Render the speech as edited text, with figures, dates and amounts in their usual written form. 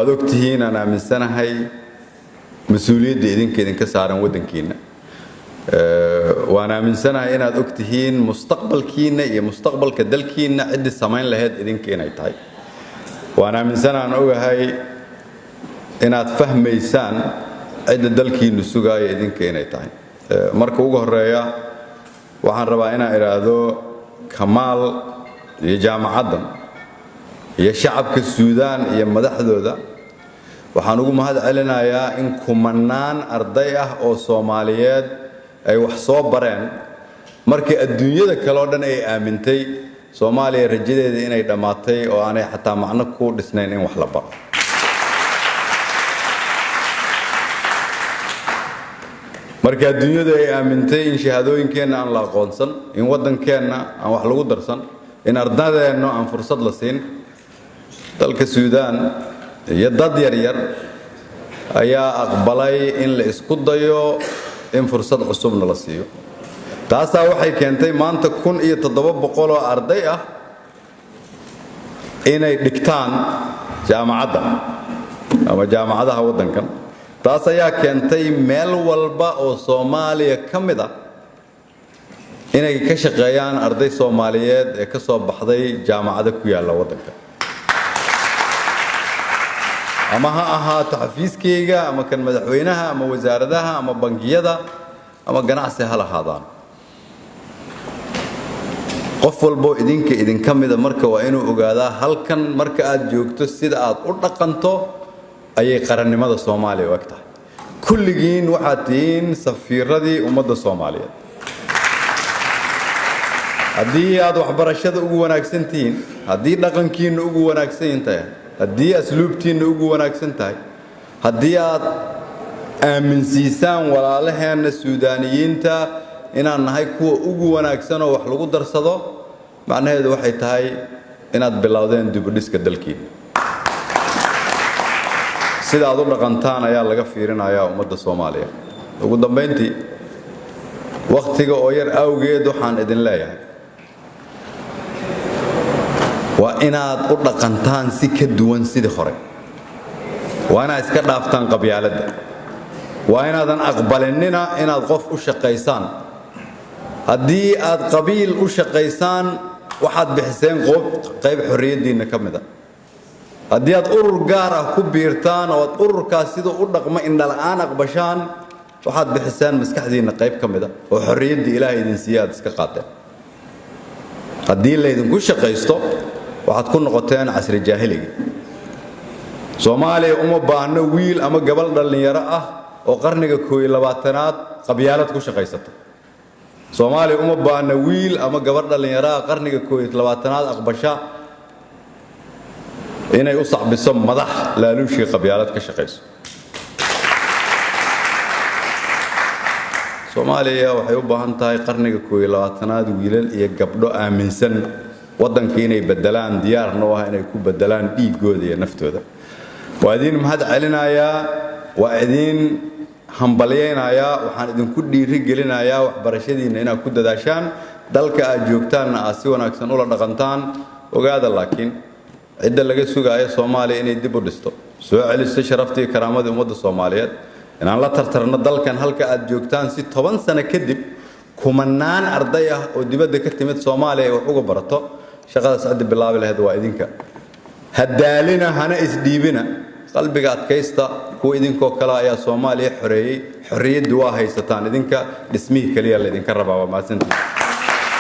Waad ogtihiin, aan aaminsanahay, mas-uuliyadda idinka idinka saaran waddankiinna. Waan aaminsanahay inaad ogtihiin mustaqbalkiinna iyo mustaqbalka dalkiinna ciddii samayn lahayd idinka inay tahay. Waan aaminsanahan, ogahay inaad fahmaysaan cidda dalkiinnu sugaayo idinka inay tahay. Marka ugu horeeya, waxaan rabaa inaan idhaahdo Kamaal iyo jaamacaddan iyo shacabka Suudaan iyo madaxdooda waxaan ugu mahad celinayaa in kumanaan arday ah oo Soomaaliyeed ay wax soo bareen markii adduunyada kale oo dhan ay aamintay Soomaaliya rajadeeda inay dhammaatay oo aanay xataa macno ku dhisnayn in wax la baro. Markii adduunyadu ay aamintay in shahaadooyinkeenna aan la aqoonsan, in waddankeenna aan wax lagu darsan, in ardadeenna aan fursad la siin, dalka Suudaan iyo dad yaryar ayaa aqbalay in la isku dayo in fursad cusubna la siiyo. Taasaa waxay keentay maanta 1700 oo arday ah inay dhigtaan jaamacadda ama jaamacadaha waddankan. Taas ayaa keentay meel walba oo Soomaaliya ka mid ah inay ka shaqeeyaan arday Soomaaliyeed ee ka soo baxday jaamacado ku yaalla waddanka, ama ha ahaato xafiiskayga ama kan madaxweynaha ama wasaaradaha ama bangiyada ama ganacsi ha lahaadaan. Qof walboo idinka idinka mida marka waa inuu ogaadaa halkan marka aad joogto sida aad u dhaqanto ayay qarannimada Soomaaliya u eg tahay. Kulligiin waxaad tihiin safiiradii ummadda Soomaaliyeed. Haddii aad waxbarashada ugu wanaagsan tihiin, haddii dhaqankiinna ugu wanaagsan tahay, haddii asluubtiinna ugu wanaagsan tahay, haddii aad aaminsiisaan walaalaheenna Suudaaniyiinta inaan nahay kuwa ugu wanaagsan oo wax lagu darsado, macnaheedu waxay tahay inaad bilowdeen dibudhiska dalkiina. Sida aad u dhaqantaan ayaa laga fiirinayaa ummadda Soomaaliya. Ugu dambayntii, wakhtiga oo yar awgeed, waxaan idin leeyahay waa inaad u dhaqantaan si ka duwan sidii hore. Waa inaad iska dhaaftaan qabyaaladda. Waa inaadan aqbalinina inaad qof u shaqaysaan. Haddii aad qabiil u shaqaysaan, waxaad bixiseen qayb xorriyaddiinna ka mid a. Haddii aad urur gaar ah ku biirtaan oo aad ururkaas siduu u dhaqmo indhala'aan aqbashaan, waxaad bixiseen maskaxdiinna qayb ka mid a oo xorriyaddii Ilaahay idin siiye aad iska qaateen. Haddii laydinku shaqaysto, waxaad ku noqoteen casri jaahiligii. Soomaaliya uma baahno wiil ama gabal dhallinyaro ah oo qarniga 21aad qabyaalad ku shaqaysata. Soomaaliya uma baahno wiil ama gabar dhallinyaro ah qarniga 21aad aqbasha inay u sacbiso madax laaluushii qabyaalad ka shaqayso. Soomaaliya waxay u baahan tahay qarniga 21aad wiilal iyo gabdho aaminsan waddanka inay beddelaan, diyaarna u ah inay ku beddelaan dhiiggooda iyo naftooda. Waa idiin mahad celinayaa, waa idiin hambalyaynayaa. Waxaan idinku dhiiri gelinayaa waxbarashadiinna inaad ku dadaashaan, dalka aad joogtaanna aad si wanaagsan ula dhaqantaan. Ogaada laakiin, cidda laga sugaayo Soomaaliya inay dib u dhisto, soo celiso sharaftii, karaamadii ummadda Soomaaliyeed, inaan la tartarno dalkan halka aad joogtaan, si 10 sano kadib kumanaan arday ah oo dibadda ka timid Soomaaliya ay wax uga barato, shaqadaas cidda bilaabi lahayd waa idinka. Ha daalina, hana isdhiibina, qalbiga adkaysta. Kuwa idinkoo kale ayaa Soomaaliya xoreeyey. Xorriyaddu waa haysataan idinka, dhismihii keliya laydinka rabaa. Waa mahadsantihin.